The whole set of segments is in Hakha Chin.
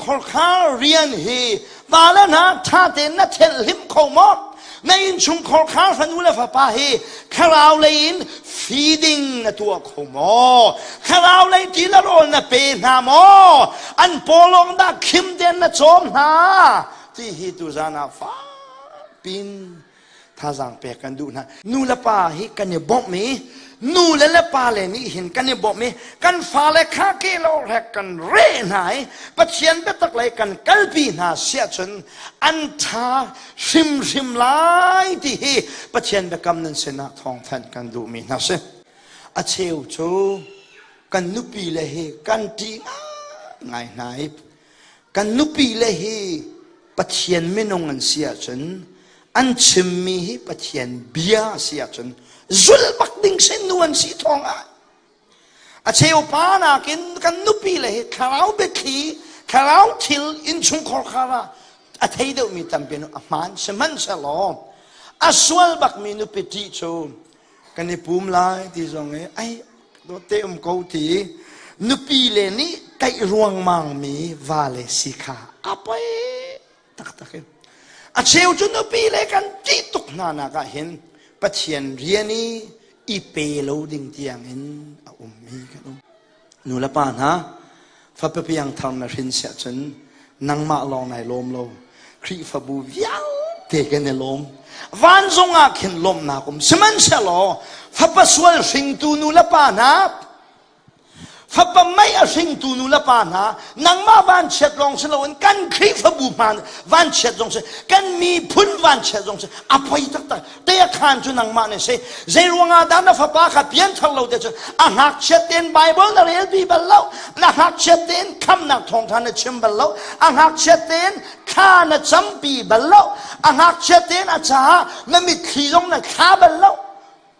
innchungkhar rian hi vale hna ṭha tein na thelhhlimh kho maw? Na innchungkhar fanu le fapa hi thlarau lei in feeding na tuah kho maw? Thlarau lei ti le rawl na pe hna maw? An pawlawng dah khim tein na cawm hna? Ti hi tuzan ah fakpin thazaang pek kan duh hna. Nu le pa hi kan i bawmh i nu le le pa le nih hin kan i bawmh i kan fale kha ke lo rek kan re hna i Pathian biatak lei kan kalpi hna siah cun an ṭha hrimhrim lai ti hi Pathian biakam nan sinah thawngthanh kan duhmi hna si. A cheu cu kan nupi le hi kan ṭih ngai hna i kan nupi le hi Pathian minung an si ahcun an chimmi hi Pathian bia a si ahcun zul bak ding sin nu an si thawng ah a cheu pa nakin kan nupi le hi thlarau biathli thlarau thil innchungkhar khar ah a thei deuhmi tampi a hmaan sihmanhsehlaw a sual bakmi nupi ṭih cu kan i pum lai ti zong i ai dawtte um ko ti nupi le nih tlaih ruangmang mi va le si kha a poi taktak in a cheu cu nupi le kan ṭih tuk hna nak ah hin Pathian rian i i pe lo ding tiang in a ummi kan um. Nu le pa hna, fapa piangthar na hrin siah cun nangmah lawng nai lawm lo. Khrihfabu vialte kan i lawm. Vanzung ah khin lawmhnak um. Sihmanhsehlaw fapa sual hringtu nu le pa hna, fapa mei a hringtu nu le pa hna, nangmah vanchiat lawng si loin kan Khrihfabu hman vanchiat zong si, kan miphun vanchiat zong si, a poi taktak. Te a khaan cu nangmah na si. Zei ruangah dah na fapa kha pianthar lo te cu a ngakchiat tein Bible na relpi bal lo, na ngakchiat tein khamnak thawngtha na chim bal lo, a ngakchiat tein thla na campi bal lo, a ngakchiat tein a caah na mitthli zong na thla bal lo.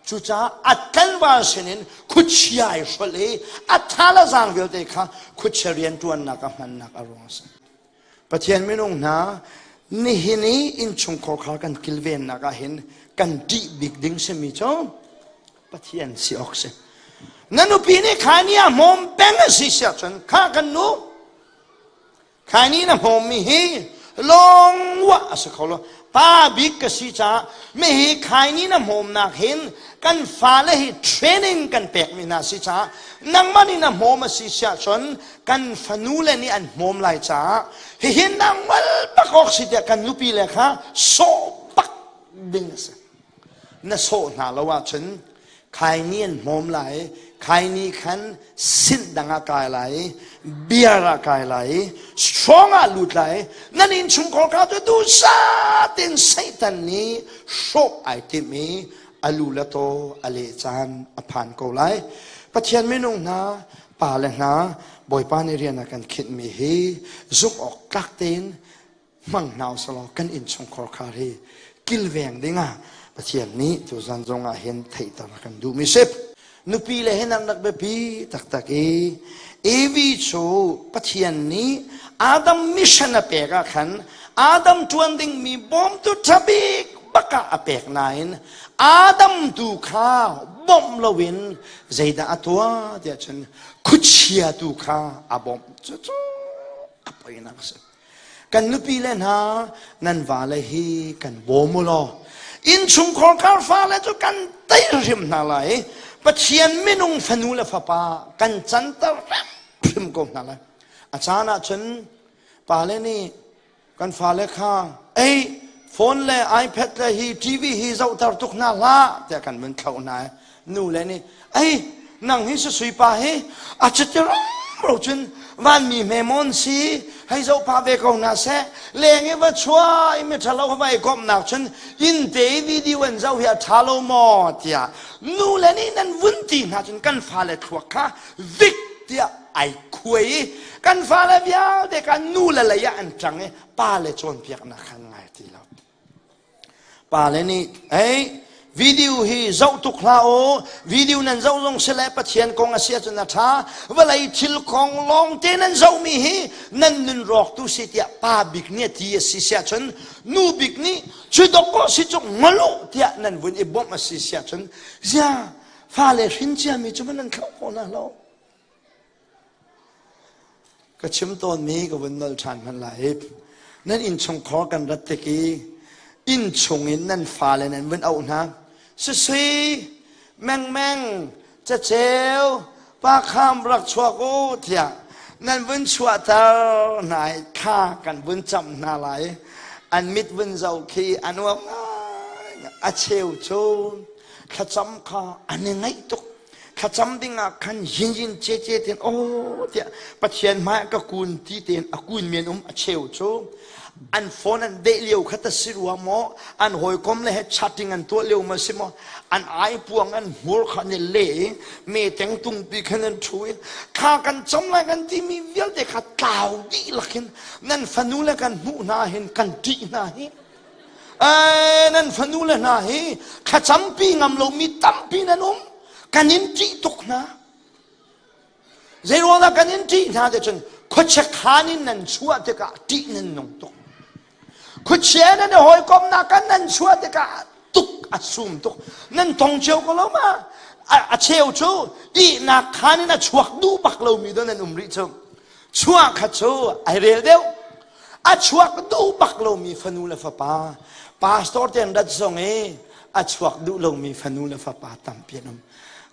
Cucaah a tlangval sinin khuachia ai hrolh i a tha le zaang vialte kha khuachia rianṭuannak a hmannak a ruang a si. Pathian minung hna nihin i innchungkhar kha kan kilvennak ah hin kan ṭih bik ding simi cu Pathian si awk si. Na nupi nih khaini a hmawm peng a si siah cun kha kan nu khaini na hmawmmi hi lawng wah a si kho lo. Pa bik ka si caah mihi khaini na hmawmnak hin kan fale hi training kan pekmi hna si caah nangmah nih na hmawm a si siah cun kan fanule nih an hmawm lai caah hihi nangmal bak awk si tiah kan nupi le kha sawh bak ding a si na sawh hna lo ahcun khaini an hmawm lai khaini khan sinh dang ah kai lai beer ah kai lai strong ah lut lai nan innchungkhar kha cu duhsah tein Satan nih hrawh ai timh i a lu le taw a leh caan a phan ko lai Pathian minung hna pa le hna Bawipa nih rian a kan khinhmi hi zumh awk tlak tein hmang hna usalaw kan innchungkhar khar hi kilveng dingah Pathian nih tuzan zong ah hin theihter a kan duhmi si. Nupi le hin an rak biapi taktak i Evi cu Pathian nih Adam mission a pek ah khan Adam ṭuan dingmi bawmtu ṭha bik bak ah a pek nain Adam tu kha bawmh loin zeidah a tuah tiah cun khuachia tu kha a bawmh. Cucu a poinak a si. Kan nupi le hna nan vale hi kan bawm u law innchungkhar kar fale cu kan tei hrim hna lai i Pathian minung fanu le fapa kan canter hrim ko hna lai. A caan ah cun pale nih kan fale kha ei phone le iPad le hi TV hi zohter tuk hna hlah tiah kan vun thlauh hna i nu le nih ei nang hi sui pa hi a cuti ro cun vanmi hme mon si hei zoh pa ve ko hna seh leng i va chua i mi ṭhalo va i komhnak cun inn te i video an zoh hi a ṭha lo maw tiah nu le nih nan vun ti hna cun kan fale thluak kha vik tiah ai khuai i kan fale vialte kha nu le lei ah an ṭang i pale cawnpiaknak kha an ngai ti lo. Pale nih ei video hi zoh tuk hlah u video nan zoh zong si le Pathian kong a si ahcun a ṭha vawlei thil kong lawngte nan zohmi hi nan nun rawktu si tiah pa bik nih a ti a si si ahcun nu bik nih cu dawkaw si cu ngol u tiah nan vun i bawmh a si si ahcun zia fale hrin ciami cu man nan thlauh khawh hna lo. Ka chim tawnmi ka vun nolh ṭhan hmanh lai. Nan innchungkhar kan rat tik i innchung in nan fale nan vun auh hna. Sisui, mengmeng, caceu, pa kham rak chuak u tiah nan vun chuahter hna i thla kan vun camh hna lai. An mit vun zoh khi a nuam ngai. A cheu cu thlacam kha an i ngaih tuk. Thlacam ding ah khan yin yin ce ce ten aw tiah Pathian hmai ka kun ti tein a kun men um a cheu cu an phone an deh lio kha ta si rua maw an hawikom le he chatting an tuah lio ma si maw an ai puang an hmur kha an i le i me teng tungpi khan an thu i thla kan cam lai kan timi vialte kha tlau dih lakin nan fanu le kan hmuh hna hin kan ṭih hna hi nan fanu le hna hi thlacampi ngam lomi tampi nan um kan in ṭih tuk hna Zeiruangah kan in ṭih hna te cun khuachia khaan in nan chuah tikah ṭih nan nung tuk. Khuachia nan i hawikomnak kan nan chuah tikah tuk a sum tuk. Nan tong cio ko lo ma? A cheu cu ihnak khaan in a chuak duh bak lomi do nan um rih cu. Chuah kha cu ai rel deuh. A chuak duh bak lomi fanu le fapa pastor te an rat zong i a chuak duh lomi fanu le fapa tampi an um.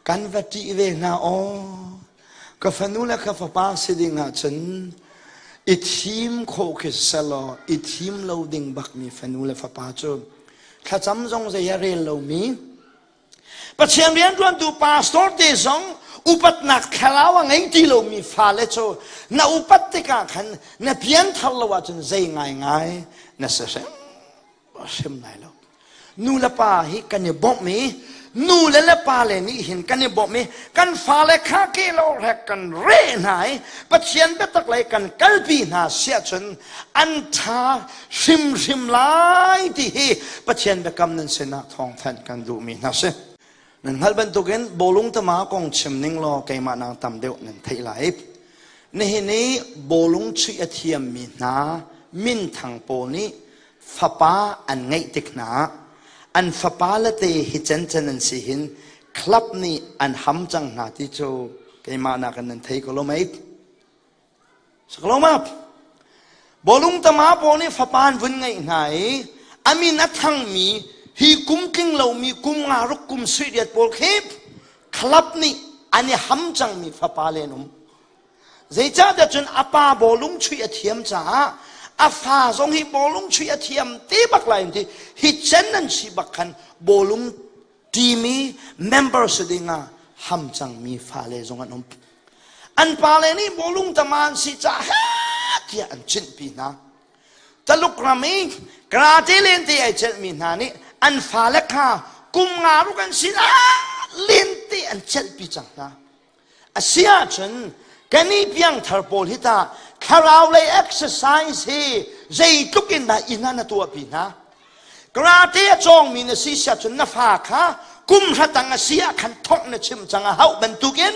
Kan va ṭih ve hna aw. Ka fanu le ka fapa si ding ahcun i thim khawh khi selaw i thim lo ding bakmi fanu le fapa cu thlacam zong zei a rel lomi Pathian rianṭuantu pastor te zong upatnak thlarau a ngei ti lomi fale cu na upat tikah khan na pianthar lo ahcun zei ngaingai na si hrim hrim lai lo. Nu le pa hi kan i bawmh i nu le le pa le nih hin kan i bawmh i kan fale kha ke lo rek kan reh hna i Pathian biatak lei kan kalpi hna siah cun an ṭha hrimhrim lai ti hi Pathian biakam nan sinah thawngthanh kan duhmi hna si. Nan hngalh bantukin bawlung tama kong chim ning law keimah nang tam deuh nan theih lai. Nihin i bawlung chuih a thiammi hna minthang pawl nih fapa an ngeih tik hna ah an fapa le te hi cancan an si hin club nih an ham cang hna ti cu keimah nakin nan thei ko lo mei saklo ma bawlung tama pawl nih fapa an vun ngeih hna i a min a thangmi hi kum tling lomi kum nga ruk kum suiriat pawl khi club nih an i ham cangmi fapa le an um Zeicahtiah cun a pa bawlung chuih a thiam caah a fa zong hi bawlung chuih a thiam te bak lai an ti. Hi cen nan si bak khan bawlung team i member si ding ah ham cangmi fale zong an um. An pale nih bawlung tama an si caah tiah an chinhpi hna. Taluk ram i karate lente ai celhmi hna nih an fale kha kum nga ruk an si lente an celhpi cang hna. A si ahcun kan i piangthar pawl hi tah thlarau lei exercise hi zeitluk in dah inn ah na tuahpi hna? Karate a cawngmi na si siah cun na fa kha kum hratang a si ah khan thongh na chim cang a hauh bantukin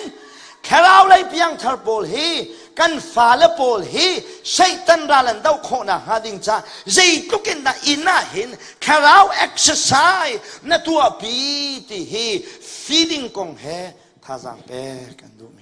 thlarau lei piangthar pawl hi kan fale pawl hi Satan ral an doh khawh nakhnga ding ca zeitluk in dah inn ah hin thlarau exercise na tuahpi ti hi feeding kong he thazaang pek kan duhmi.